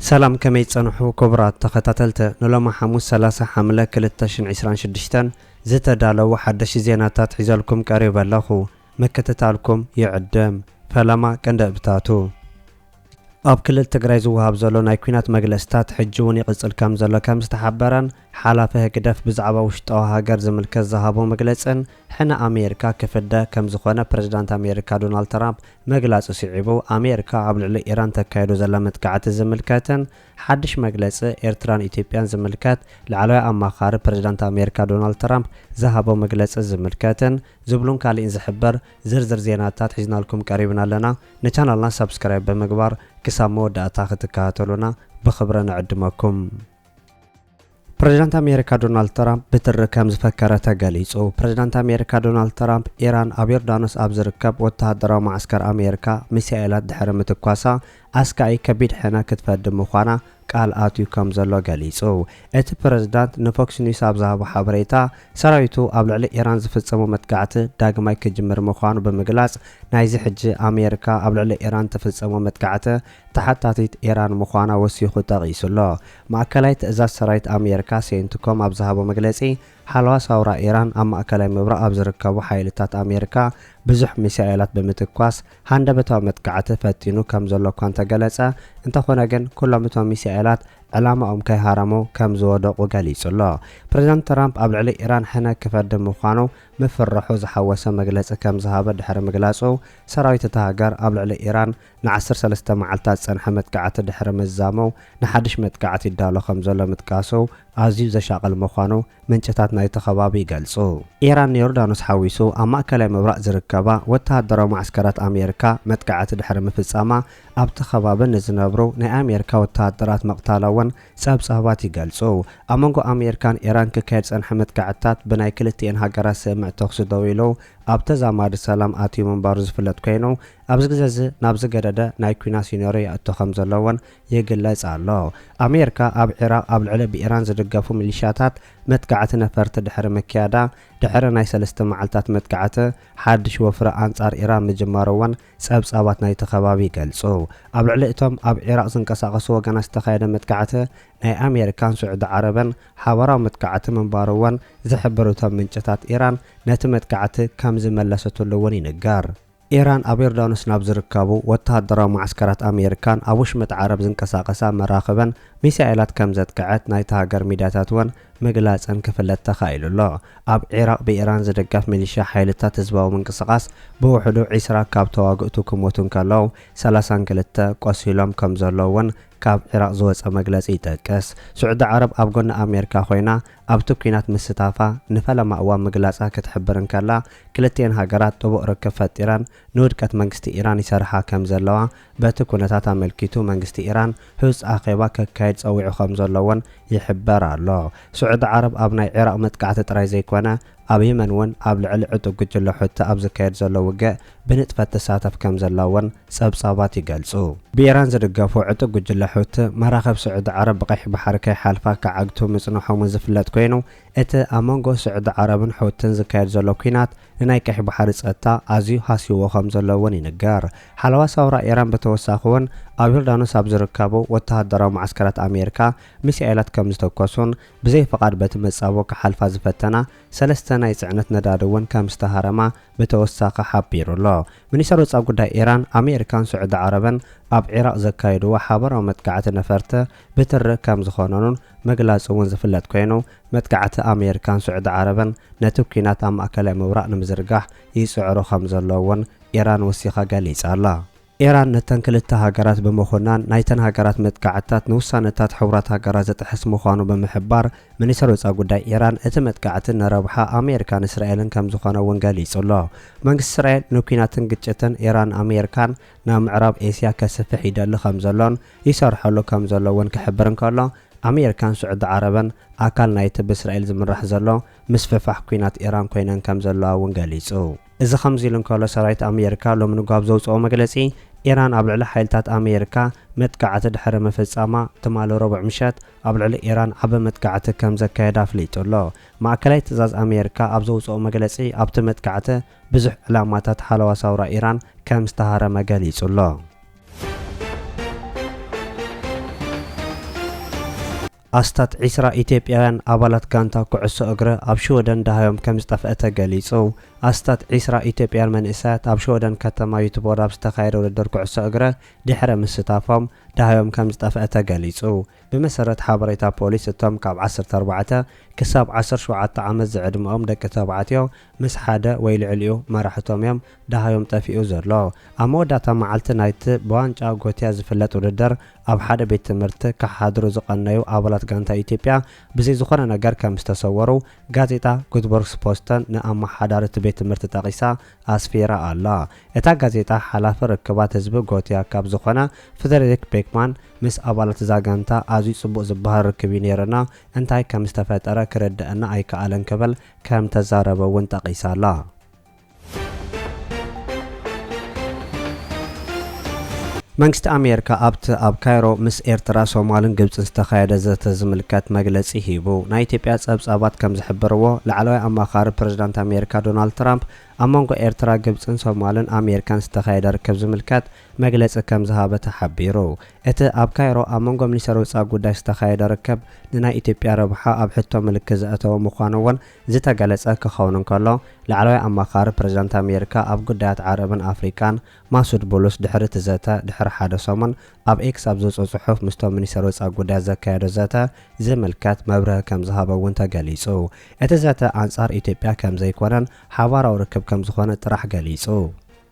ሰላም፣ ከመይ ጸንሑ ክቡራት ተኸታተልቲ? ንሎሚ ሓሙስ ሰላሳ ሓምለ ክልተ ሽሕን ዕስራን ሽዱሽተን ዝተዳለዉ ሓደሽቲ ዜናታት ሒዘልኩም ቀሪበ ኣለኹ። ምክትታልኩም ይዕደም። ፈለማ ቀንዲ እብታቱ። ኣብ ክልል ትግራይ ዝወሃብ ዘሎ ናይ ኲናት መግለጽታት ሕጂ እውን ይቕጽል ከም ዘሎ ከም ዝተሓበረን ሓላፊ ህግደፍ ብዛዕባ ውሽጣዊ ሃገር ዝምልከት ዝሃቦ መግለጽን ሕነ ኣሜሪካ ክፍደ ከም ዝኾነ ፕረዚዳንት ኣሜሪካ ዶናልድ ትራምፕ መግላጹ ስዒቡ፣ ኣሜሪካ ኣብ ልዕሊ ኢራን ተካይዶ ዘላ መጥቃዕቲ ዝምልከትን ሓድሽ መግለጺ ኤርትራን ኢትዮጵያን ዝምልከት ላዕለዋይ ኣማኻሪ ፕረዚዳንት ኣሜሪካ ዶናልድ ትራምፕ ዝሃቦ መግለጺ ዝምልከትን ዝብሉን ካልእን ዝሕበር ዝርዝር ዜናታት ሒዝናልኩም ቀሪብና ኣለና። ንቻናልና ሳብስክራይብ ብምግባር ክሳብ መወዳእታ ክትከታተሉና ብኽብሪ ንዕድመኩም። ፕረዚዳንት ኣሜሪካ ዶናልድ ትራምፕ ብትሪ ከም ዝፈከረ ተገሊጹ። ፕረዚዳንት ኣሜሪካ ዶናልድ ትራምፕ፣ ኢራን ኣብ ዮርዳኖስ ኣብ ዝርከብ ወተሃደራዊ መዓስከር ኣሜሪካ ሚሳኤላት ድሕሪ ምትኳሳ፣ ኣስካኢ ከቢድ ሕነ ክትፈዲ ምዃና ቃል ኣትዩ ከም ዘሎ ገሊጹ። እቲ ፕረዚዳንት ንፎክስ ኒውስ ኣብ ዝሃቦ ሓበሬታ፣ ሰራዊቱ ኣብ ልዕሊ ኢራን ዝፍጸሙ መጥቃዕቲ ዳግማይ ክጅምር ምዃኑ ብምግላጽ፣ ናይዚ ሕጂ ኣሜሪካ ኣብ ልዕሊ ኢራን ትፍጸሞ መጥቃዕቲ ተሓታቲት ኢራን ምዃና ወሲኹ ጠቒሱ ኣሎ። ማእከላይ ትእዛዝ ሰራዊት ኣሜሪካ ሴንትኮም ኣብ ዝሃቦ መግለጺ፣ ሓለዋ ሳውራ ኢራን ኣብ ማእከላይ ምብራቕ ኣብ ዝርከቡ ሓይልታት ኣሜሪካ ብዙሕ ሚሳኤላት ብምትኳስ ሃንደበታዊ መጥቃዕቲ ፈጢኑ ከም ዘሎ እኳ እንተገለጸ፣ እንተኾነ ግን ኩሎም እቶም ሚሳኤላት ዕላማኦም ከይሃረሙ ከም ዝወደቑ ገሊጹ ኣሎ። ፕረዚዳንት ትራምፕ ኣብ ልዕሊ ኢራን ሕነ ክፈዲ ምዃኑ ምፍርራሑ ዝሓወሰ መግለጺ ከም ዝሃበ ድሕሪ ምግላጹ፣ ሰራዊት እታ ሃገር ኣብ ልዕሊ ኢራን ንዓሰርተ ሰለስተ መዓልታት ዝጸንሐ መጥቃዕቲ ድሕሪ ምዝዛሙ፣ ንሓድሽ መጥቃዕቲ ይዳሎ ከም ዘሎ ምጥቃሱ ኣዝዩ ዘሻቕል ምዃኑ ምንጭታት ናይቲ ከባቢ ይገልጹ። ኢራን ንዮርዳኖስ ሓዊሱ ኣብ ማእከላይ ምብራቕ ዝርከባ ወተሃደራዊ መዓስከራት ኣሜሪካ መጥቃዕቲ ድሕሪ ምፍጻማ፣ ኣብቲ ከባቢ ንዝነብሩ ናይ ኣሜሪካ ወተሃደራት ምቕታላ እውን ጸብጻባት ይገልጹ። ኣብ መንጎ ኣሜሪካን ኢራን ክካየድ ዝጸንሐ መጥቃዕትታት ብናይ ክልቲኤን ሃገራት ስምምዕ ተኹሲ ደው ኢሉ ኣብ ተዛማዲ ሰላም ኣትዩ ምንባሩ ዝፍለጥ ኮይኑ፣ ኣብዚ ግዜ እዚ ናብ ዝገደደ ናይ ኲናት ሲነርዮ ይኣቱ ከም ዘሎ እውን ይግለጽ ኣሎ። ኣሜሪካ ኣብ ዒራቕ ኣብ ልዕሊ ብኢራን ዝድገፉ ሚሊሻታት መጥቃዕቲ ነፈርቲ ድሕሪ ምክያዳ፣ ድሕሪ ናይ ሰለስተ መዓልታት መጥቃዕቲ፣ ሓድሽ ወፍሪ ኣንጻር ኢራን ምጅማሩ እውን ጸብጻባት ናይቲ ከባቢ ይገልጹ። ኣብ ልዕሊ እቶም ኣብ ዒራቕ ዝንቀሳቐሱ ወገናት ዝተኻየደ መጥቃዕቲ፣ ናይ ኣሜሪካን ስዑዲ ዓረብን ሓባራዊ መጥቃዕቲ ምንባሩ እውን ዝሕብሩ እቶም ምንጭታት፣ ኢራን ነቲ መጥቃዕቲ ከም ዝመለሰትሉ እውን ይንገር። ኢራን ኣብ ዮርዳኖስ ናብ ዝርከቡ ወተሃደራዊ መዓስከራት ኣሜሪካን ኣብ ወሽመጥ ዓረብ ዝንቀሳቐሳ መራኽበን ሚሳኤላት ከም ዘጥቅዐት ናይታ ሃገር ሚድያታት እውን ምግላጸን ክፍለጥ ተኻኢሉ ኣሎ። ኣብ ዒራቕ ብኢራን ዝድገፍ ሚሊሻ ሓይልታት ህዝባዊ ምንቅስቓስ ብውሕዱ ዒስራ ካብ ተዋግእቱ ክሞቱ እንከለዉ፣ ሰላሳን ክልተ ቆሲሎም ከም ዘለዉ እውን ካብ ዒራቕ ዝወጸ መግለጺ ይጠቅስ። ስዑዲ ዓረብ ኣብ ጎኒ ኣሜሪካ ኮይና ኣብቲ ኲናት ምስታፋ ንፈለማ እዋን ምግላጻ ክትሕብር እንከላ፣ ክልቲኤን ሃገራት ጥቡቕ ርክብ ፈጢረን ንውድቀት መንግስቲ ኢራን ይሰርሓ ከም ዘለዋ በቲ ኩነታት ኣመልኪቱ መንግስቲ ኢራን ህጹጽ ኣኼባ ከካይድ ጸዊዑ ከም ዘሎ እውን ይሕበር ኣሎ። ስዑዲ ዓረብ ኣብ ናይ ዒራቕ መጥቃዕቲ ጥራይ ዘይኮነ፣ ኣብ የመን እውን ኣብ ልዕሊ ዕጡቕ ጉጅለ ሑቲ ኣብ ዝካየድ ዘሎ ውግእ ብንጥፈት ትሳተፍ ከም ዘላ እውን ጸብጻባት ይገልጹ። ብኢራን ዝድገፉ ዕጡቕ ጉጅለ ሑቲ መራኽብ ስዑዲ ዓረብ ብቀይሕ ባሕሪ ከይሓልፋ ክዓግቱ ምጽንሖም እውን ዝፍለጥ ኮይኑ፣ እቲ ኣብ መንጎ ስዑዲ ዓረብን ሑትን ዝካየድ ዘሎ ኲናት ንናይ ቀይሕ ባሕሪ ጸጥታ ኣዝዩ ሃስይዎ ከም ዘሎ እውን ይንገር። ሓለዋ ሳውራ ኢራን ብተወሳኺ እውን ኣብ ዮርዳኖስ ኣብ ዝርከቡ ወተሃደራዊ መዓስከራት ኣሜሪካ ሚሳኤላት ከም ዝተኮሱን ብዘይ ፍቓድ በቲ መጻብቦ ክሓልፋ ዝፈተና ሰለስተ ናይ ጽዕነት ነዳዲ እውን ከም ዝተሃረማ ብተወሳኺ ሓቢሩ ኣሎ። ሚኒስተር ወጻኢ ጉዳይ ኢራን፣ ኣሜሪካን ስዑዲ ዓረብን ኣብ ዒራቕ ዘካየድዎ ሓባራዊ መጥቃዕቲ ነፈርቲ ብትሪ ከም ዝኾነኑን ምግላጹ እውን ዝፍለጥ ኮይኑ፣ መጥቃዕቲ ኣሜሪካን ስዑዲ ዓረብን ነቲ ኲናት ኣብ ማእከላይ ምብራቕ ንምዝርጋሕ ይጽዕሩ ከም ዘለዉ እውን ኢራን ወሲኻ ገሊጻ ኣላ። ኢራን ነተን ክልተ ሃገራት ብምኹናን ናይተን ሃገራት መጥቃዕትታት ንውሳነታት ሕቡራት ሃገራት ዝጥሕስ ምዃኑ ብምሕባር፣ ሚኒስተር ወጻኢ ጉዳይ ኢራን እቲ መጥቃዕቲ ንረብሓ ኣሜሪካን እስራኤልን ከም ዝኾነ እውን ገሊጹ ኣሎ። መንግስቲ እስራኤል ንኲናትን ግጭትን ኢራን ኣሜሪካን ናብ ምዕራብ ኤስያ ከስፍሕ ይደሊ ከም ዘሎን ይሰርሐሉ ከም ዘሎ እውን ክሕብር እንከሎ፣ ኣሜሪካን ስዑዲ ዓረብን ኣካል ናይቲ ብእስራኤል ዝምራሕ ዘሎ ምስፍፋሕ ኲናት ኢራን ኮይነን ከም ዘለዋ እውን ገሊጹ። እዚ ከምዚ ኢሉ እንከሎ፣ ሰራዊት ኣሜሪካ ሎሚ ንግሆ ኣብ ዘውጽኦ መግለጺ፣ ኢራን ኣብ ልዕሊ ሓይልታት ኣሜሪካ መጥቃዕቲ ድሕሪ ምፍጻማ፣ ትማሊ ረቡዕ ምሸት ኣብ ልዕሊ ኢራን ዓቢ መጥቃዕቲ ከም ዘካየደ ኣፍሊጡ ኣሎ። ማእከላይ ትእዛዝ ኣሜሪካ ኣብ ዘውጽኦ መግለጺ፣ ኣብቲ መጥቃዕቲ ብዙሕ ዕላማታት ሓለዋ ሳውራ ኢራን ከም ዝተሃረመ ገሊጹ ኣሎ። ኣስታት ዒስራ ኢትዮጵያውያን ኣባላት ጋንታ ኩዕሶ እግሪ ኣብ ሽወደን ደሃዮም ከም ዝጠፍአ ተገሊጹ። ኣስታት ዒስራ ኢትዮጵያውያን መንእሰያት ኣብ ሽወደን ከተማ ዩትቦርግ ኣብ ዝተኻየደ ውድድር ኩዕሶ እግሪ ድሕሪ ምስታፎም ደሃዮም ከም ዝጠፍአ ተገሊጹ። ብመሰረት ሓበሬታ ፖሊስ፣ እቶም ካብ ዓሰርተ ኣርባዕተ ክሳብ ዓሰርተ ሸውዓተ ዓመት ዝዕድመኦም ደቂ ተባዕትዮ ምስ ሓደ ወይ ልዕሊኡ መራሕቶም እዮም ደሃዮም ጠፊኡ ዘሎ። ኣብ መወዳእታ መዓልቲ ናይቲ ብዋንጫ ጎትያ ዝፍለጥ ውድድር፣ ኣብ ሓደ ቤት ትምህርቲ ክሓድሩ ዝቐነዩ ኣባላት ጋንታ ኢትዮጵያ ብዘይ ዝኾነ ነገር ከም ዝተሰወሩ ጋዜጣ ጉትቦርግስ ፖስተን ንኣመሓዳሪ እቲ ቤት ትምህርቲ ጠቒሳ ኣስፊራ ኣላ። እታ ጋዜጣ፣ ሓላፊ ርክባት ህዝቢ ጎትያ ካብ ዝኾነ ፍሬደሪክ ቤክማን፣ ምስ ኣባላት እዛ ጋንታ ኣዝዩ ጽቡቕ ዝበሃል ርክብ እዩ ነይርና፣ እንታይ ከም ዝተፈጠረ ክርድኣና ኣይከኣለን ክብል ከም ተዛረበ እውን ጠቒሳ ኣላ። መንግስቲ ኣሜሪካ ኣብቲ ኣብ ካይሮ ምስ ኤርትራ፣ ሶማልን ግብጽን ዝተኻየደ ዘተ ዝምልከት መግለጺ ሂቡ። ናይ ኢትዮጵያ ጸብጻባት ከም ዝሕብርዎ፣ ላዕለዋይ ኣማኻሪ ፕሬዝዳንት ኣሜሪካ ዶናልድ ትራምፕ ኣብ መንጎ ኤርትራ፣ ግብጽን ሶማልን ኣሜሪካን ዝተኻየደ ርክብ ዝምልከት መግለጺ ከም ዝሃበ ተሓቢሩ። እቲ ኣብ ካይሮ ኣብ መንጎ ሚኒስተር ወጻኢ ጉዳይ ዝተኻየደ ርክብ ንናይ ኢትዮጵያ ረብሓ ኣብ ሕቶ ምልክት ዘእተወ ምዃኑ እውን ዝተገለጸ ክኸውን እንከሎ፣ ላዕለዋይ ኣማኻሪ ፕሬዝዳንት ኣሜሪካ ኣብ ጉዳያት ዓረብን ኣፍሪቃን ማሱድ ቡሉስ ድሕሪ እቲ ዘተ ድሕሪ ሓደ ሰሙን ኣብ ኤክስ ኣብ ዘውፅኦ ጽሑፍ ምስቶም ሚኒስተር ወፃኢ ጉዳያት ዘካየዶ ዘተ ዝምልከት መብርሂ ከም ዝሃበ እውን ተገሊጹ። እቲ ዘተ ኣንጻር ኢትዮጵያ ከም ዘይኮነን ሓባራዊ ርክብ ከም ዝኾነ ጥራሕ ገሊጹ።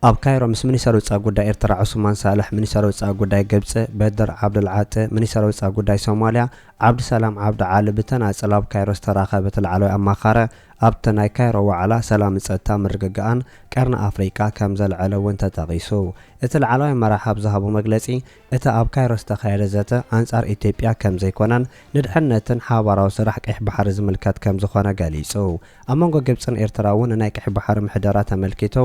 ኣብ ካይሮ ምስ ሚኒስተር ወፃኢ ጉዳይ ኤርትራ ዑስማን ሳልሕ፣ ሚኒስተር ወፃኢ ጉዳይ ግብፂ በድር ዓብዱልዓጢ፣ ሚኒስተር ወፃኢ ጉዳይ ሶማልያ ዓብዱሰላም ዓብዲ ዓሊ ብተናጽል ኣብ ካይሮ ዝተራኸበ እቲ ላዕለዋይ ኣማኻሪ፣ ኣብቲ ናይ ካይሮ ዋዕላ ሰላምን ጸጥታ ምርግጋእን ቀርኒ ኣፍሪቃ ከም ዘልዐለ እውን ተጠቒሱ። እቲ ላዕለዋይ መራሒ ኣብ ዝሃቦ መግለጺ፣ እቲ ኣብ ካይሮ ዝተኻየደ ዘተ ኣንጻር ኢትዮጵያ ከም ዘይኮነን ንድሕነትን ሓባራዊ ስራሕ ቀይሕ ባሕሪ ዝምልከት ከም ዝኾነ ገሊጹ። ኣብ መንጎ ግብጽን ኤርትራ እውን ንናይ ቀይሕ ባሕሪ ምሕደራ ተመልኪቱ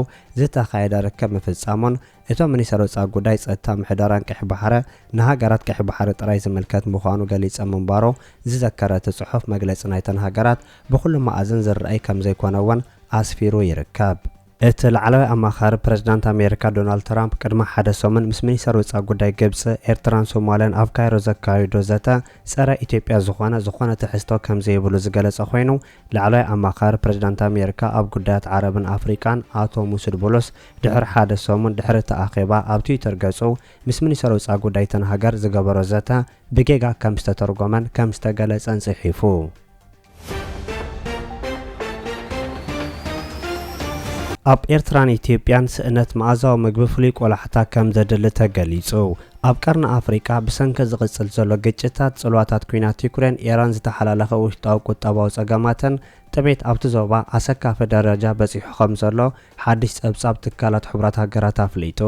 ዝተኻየደ ርክብ ምፍጻሙን እቶም ሚኒስተር ወጻኢ ጉዳይ ጸጥታ ምሕደራን ቀይሕ ባሕሪ ንሃገራት ቀይሕ ባሕሪ ጥራይ ዝምልከት ምዃኑ ገሊጸ ምንባሩ ዝዘከረ እቲ ጽሑፍ፣ መግለጺ ናይተን ሃገራት ብኹሉ መኣዝን ዝረኣይ ከም ዘይኮነ እውን ኣስፊሩ ይርከብ። እቲ ላዕለዋይ ኣማኻሪ ፕሬዝዳንት ኣሜሪካ ዶናልድ ትራምፕ ቅድሚ ሓደ ሰሙን ምስ ሚኒስተር ወጻኢ ጉዳይ ግብጺ፣ ኤርትራን ሶማልያን ኣብ ካይሮ ዘካየዶ ዘተ ጸረ ኢትዮጵያ ዝኾነ ዝኾነ ትሕዝቶ ከም ዘይብሉ ዝገለጸ ኮይኑ፣ ላዕለዋይ ኣማኻሪ ፕሬዝዳንት ኣሜሪካ ኣብ ጉዳያት ዓረብን ኣፍሪቃን ኣቶ ሙሱድ ቡሉስ ድሕሪ ሓደ ሰሙን ድሕሪ እቲ ኣኼባ ኣብ ትዊተር ገጹ ምስ ሚኒስተር ወጻኢ ጉዳይ እተን ሃገር ዝገበሮ ዘተ ብጌጋ ከም ዝተተርጎመን ከም ዝተገለጸን ጽሒፉ። ኣብ ኤርትራን ኢትዮጵያን ስእነት መኣዛዊ ምግቢ ፍሉይ ቆላሕታ ከም ዘድሊ ተገሊጹ። ኣብ ቀርኒ ኣፍሪቃ ብሰንኪ ዝቕጽል ዘሎ ግጭታት፣ ጽልዋታት ኲናት ዩክሬን፣ ኢራን፣ ዝተሓላለኸ ውሽጣዊ ቁጠባዊ ጸገማትን ጥሜት ኣብቲ ዞባ ኣሰካፊ ደረጃ በጺሑ ከም ዘሎ ሓድሽ ጸብጻብ ትካላት ሕቡራት ሃገራት ኣፍሊጡ።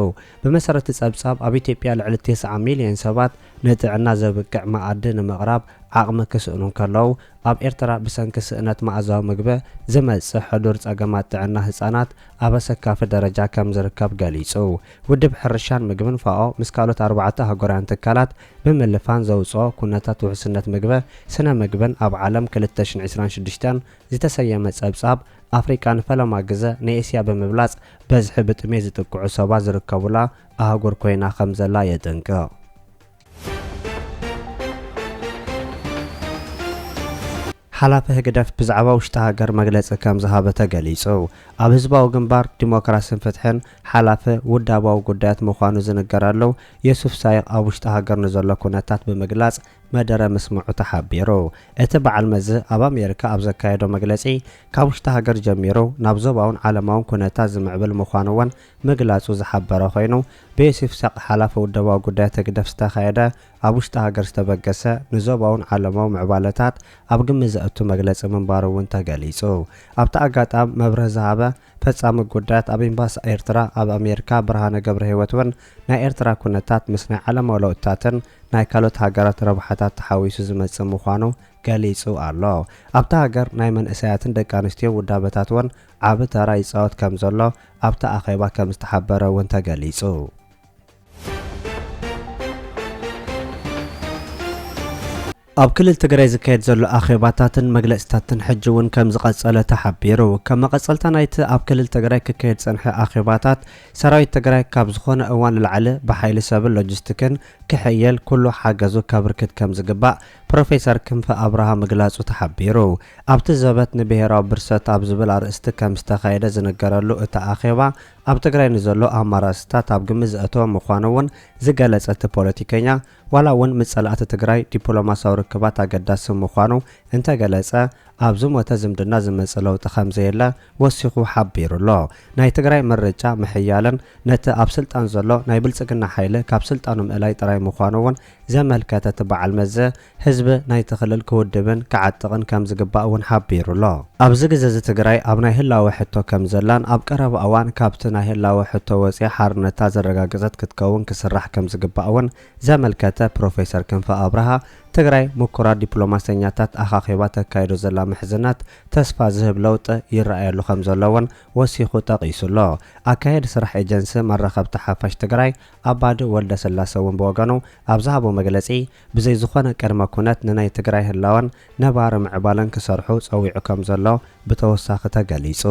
ብመሰረት እቲ ጸብጻብ፣ ኣብ ኢትዮጵያ ልዕሊ ተስዓ ሚልዮን ሰባት ንጥዕና ዘብቅዕ መኣዲ ንምቕራብ ዓቕሚ ክስእኑ እንከለዉ፣ ኣብ ኤርትራ ብሰንኪ ስእነት መኣዛዊ ምግቢ ዝመጽእ ሕዱር ጸገማት ጥዕና ህጻናት ኣብ ኣሰካፊ ደረጃ ከም ዝርከብ ገሊጹ። ውድብ ሕርሻን ምግብን ፋኦ ምስ ካልኦት ኣርባዕተ ኣህጉራውያን ትካላት ብምልፋን ዘውጽኦ ኩነታት ውሕስነት ምግቢ ስነ ምግብን ኣብ ዓለም ክልተ ሽሕን ዕስራን ሽዱሽተን ዝተሰየመ ጸብጻብ፣ ኣፍሪቃ ንፈለማ ግዘ ንኤስያ ብምብላጽ በዝሒ ብጥሜት ዝጥቅዑ ሰባት ዝርከቡላ ኣህጉር ኮይና ከም ዘላ የጠንቅቕ። ሓላፊ ህግደፍ ብዛዕባ ውሽጢ ሃገር መግለጺ ከም ዝሃበ ተገሊጹ። ኣብ ህዝባዊ ግንባር ዲሞክራስን ፍትሕን ሓላፊ ውዳባዊ ጉዳያት ምዃኑ ዝንገረሉ የሱፍ ሳይቕ፣ ኣብ ውሽጢ ሃገር ንዘሎ ኩነታት ብምግላጽ መደረ ምስምዑ ተሓቢሩ። እቲ በዓል መዚ ኣብ ኣሜሪካ ኣብ ዘካየዶ መግለጺ፣ ካብ ውሽጢ ሃገር ጀሚሩ ናብ ዞባውን ዓለማውን ኩነታት ዝምዕብል ምዃኑ እውን ምግላጹ ዝሓበረ ኮይኑ፣ ብየሱፍ ሳይቕ፣ ሓላፊ ውደባዊ ጉዳያት ህግደፍ፣ ዝተኻየደ ኣብ ውሽጢ ሃገር ዝተበገሰ ንዞባውን ዓለማዊ ምዕባለታት ኣብ ግምት ዘእቱ መግለጺ ምንባሩ እውን ተገሊጹ። ኣብቲ ኣጋጣሚ መብርሂ ዝሃበ ፈጻሚ ጉዳያት ኣብ ኤምባሲ ኤርትራ ኣብ ኣሜሪካ ብርሃነ ገብረህይወት እውን፣ ናይ ኤርትራ ኩነታት ምስ ናይ ዓለማዊ ለውጥታትን ናይ ካልኦት ሃገራት ረብሓታት ተሓዊሱ ዝመጽእ ምዃኑ ገሊጹ ኣሎ። ኣብታ ሃገር ናይ መንእሰያትን ደቂ ኣንስትዮን ውዳበታት እውን ዓቢ ተራ ይጻወት ከም ዘሎ ኣብቲ ኣኼባ ከም ዝተሓበረ እውን ተገሊጹ። ኣብ ክልል ትግራይ ዝካየድ ዘሎ ኣኼባታትን መግለጽታትን ሕጂ እውን ከም ዝቐጸለ ተሓቢሩ። ከም መቐጸልታ ናይቲ ኣብ ክልል ትግራይ ክካየድ ጸንሐ ኣኼባታት፣ ሰራዊት ትግራይ ካብ ዝኾነ እዋን ንላዕሊ ብሓይሊ ሰብን ሎጂስቲክን ክሕየል ኩሉ ሓገዙ ከብርክት ከም ዝግባእ ፕሮፌሰር ክንፈ ኣብርሃ ምግላጹ ተሓቢሩ። ኣብቲ ዘበት ንብሄራዊ ብርሰት ኣብ ዝብል ኣርእስቲ ከም ዝተኻየደ ዝንገረሉ እቲ ኣኼባ፣ ኣብ ትግራይ ንዘሎ ኣማራፅታት ኣብ ግምት ዘእተወ ምዃኑ እውን ዝገለጸ እቲ ፖለቲከኛ፣ ዋላ እውን ምስ ጸላእቲ ትግራይ ዲፕሎማሲያዊ ርክባት ኣገዳሲ ምዃኑ እንተገለጸ፣ ኣብ ዝሞተ ዝምድና ዝመጽእ ለውጢ ከም ዘየለ ወሲኹ ሓቢሩ ኣሎ። ናይ ትግራይ ምርጫ ምሕያልን ነቲ ኣብ ስልጣን ዘሎ ናይ ብልጽግና ሓይሊ ካብ ስልጣኑ ምእላይ ጥራይ ምዃኑ እውን ዘመልከተ እቲ በዓል መዚ፣ ህዝቢ ናይቲ ክልል ክውድብን ክዓጥቕን ከም ዝግባእ እውን ሓቢሩ ኣሎ። ኣብዚ ግዜ እዚ ትግራይ ኣብ ናይ ህላወ ሕቶ ከም ዘላን ኣብ ቀረባ እዋን ካብቲ ናይ ህላወ ሕቶ ወፂኣ ሓርነታ ዘረጋገፀት ክትከውን ክስራሕ ከም ዝግባእ እውን ዘመልከተ ፕሮፌሰር ክንፈ ኣብርሃ፣ ትግራይ ምኩራት ዲፕሎማሰኛታት ኣኻኺባ ተካይዶ ዘላ ምሕዝነት ተስፋ ዝህብ ለውጢ ይረኣየሉ ከም ዘሎ እውን ወሲኹ ጠቒሱ ኣሎ። ኣካየዲ ስራሕ ኤጀንሲ መራኸብቲ ሓፋሽ ትግራይ ኣባዲ ወልደ ስላሰ እውን ብወገኑ ኣብ ዝሃቦ መግለጺ፣ ብዘይ ዝኾነ ቅድመ ኩነት ንናይ ትግራይ ህላወን ነባሪ ምዕባለን ክሰርሑ ጸዊዑ ከም ዘሎ ብተወሳኺ ተገሊጹ።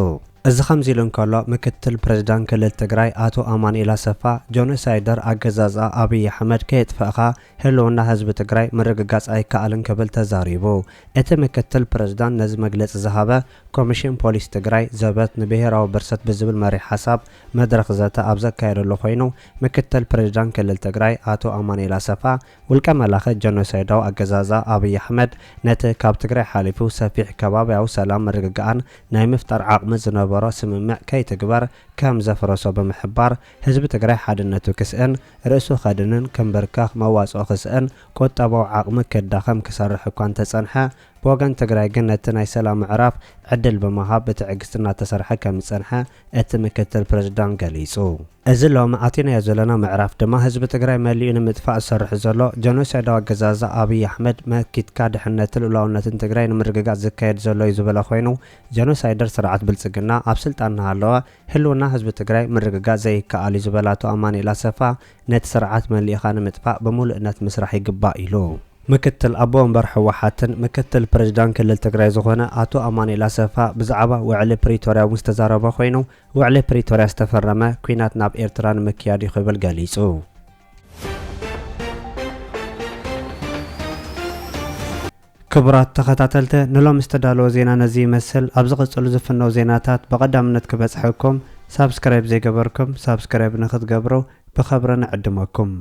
እዚ ከምዚ ኢሉ እንከሎ፣ ምክትል ፕሬዝዳንት ክልል ትግራይ ኣቶ ኣማኑኤል ኣሰፋ፣ ጀኖሳይደር ኣገዛዝኣ ኣብይ ኣሕመድ ከየጥፈእኻ ህልውና ህዝቢ ትግራይ ምርግጋጽ ኣይከኣልን ክብል ተዛሪቡ። እቲ ምክትል ፕሬዝዳንት ነዚ መግለጺ ዝሃበ፣ ኮሚሽን ፖሊስ ትግራይ ዘበት ንብሄራዊ ብርሰት ብዝብል መሪሕ ሓሳብ መድረኽ ዘተ ኣብ ዘካየደሉ ኮይኑ፣ ምክትል ፕሬዝዳንት ክልል ትግራይ ኣቶ ኣማኑኤል ኣሰፋ፣ ውልቀ መላኺ ጀኖሳይዳዊ ኣገዛዝኣ ኣብይ ኣሕመድ ነቲ ካብ ትግራይ ሓሊፉ ሰፊሕ ከባቢያዊ ሰላም ምርግጋእን ናይ ምፍጣር ዓቕሚ ዝነበሮ ስምምዕ ከይትግበር ከም ዘፍረሶ ብምሕባር፣ ህዝቢ ትግራይ ሓድነቱ ክስእን፣ ርእሱ ከድንን ክምብርከኽ፣ መዋጽኦ ክስእን፣ ቁጠባዊ ዓቕሚ ክዳኸም ክሰርሕ እኳ እንተጸንሐ፣ ብወገን ትግራይ ግን ነቲ ናይ ሰላም ምዕራፍ ዕድል ብምሃብ ብትዕግስቲ እናተሰርሐ ከም ዝጸንሐ እቲ ምክትል ፕሬዝዳንት ገሊጹ። እዚ ሎሚ ኣቲናዮ ዘለና ምዕራፍ ድማ ህዝቢ ትግራይ መሊኡ ንምጥፋእ ዝሰርሕ ዘሎ ጀኖሳይዳዊ ኣገዛዝኣ ኣብይ ኣሕመድ መኪትካ ድሕነትን ልኡላውነትን ትግራይ ንምርግጋጽ ዝካየድ ዘሎ እዩ ዝበለ ኮይኑ፣ ጀኖሳይደር ስርዓት ብልጽግና ኣብ ስልጣን እናሃለወ ህልውና ህዝቢ ትግራይ ምርግጋጽ ዘይከኣል እዩ ዝበለ ኣቶ ኣማኑኤል ኣሰፋ፣ ነቲ ስርዓት መሊእኻ ንምጥፋእ ብምሉእነት ምስራሕ ይግባእ ኢሉ። ምክትል ኣቦ ወንበር ህወሓትን ምክትል ፕሬዝዳንት ክልል ትግራይ ዝኾነ ኣቶ ኣማኑኤል ኣሰፋ ብዛዕባ ውዕሊ ፕሪቶርያ እውን ዝተዛረበ ኮይኑ፣ ውዕሊ ፕሪቶርያ ዝተፈረመ ኲናት ናብ ኤርትራ ንምክያድ እዩ ክብል ገሊጹ። ክቡራት ተኸታተልቲ፣ ንሎም ዝተዳለወ ዜና ነዚ ይመስል። ኣብ ዝቕጽሉ ዝፍነው ዜናታት ብቐዳምነት ክበጽሐኩም፣ ሳብስክራይብ ዘይገበርኩም ሳብስክራይብ ንክትገብሩ ብኸብሪ ንዕድመኩም።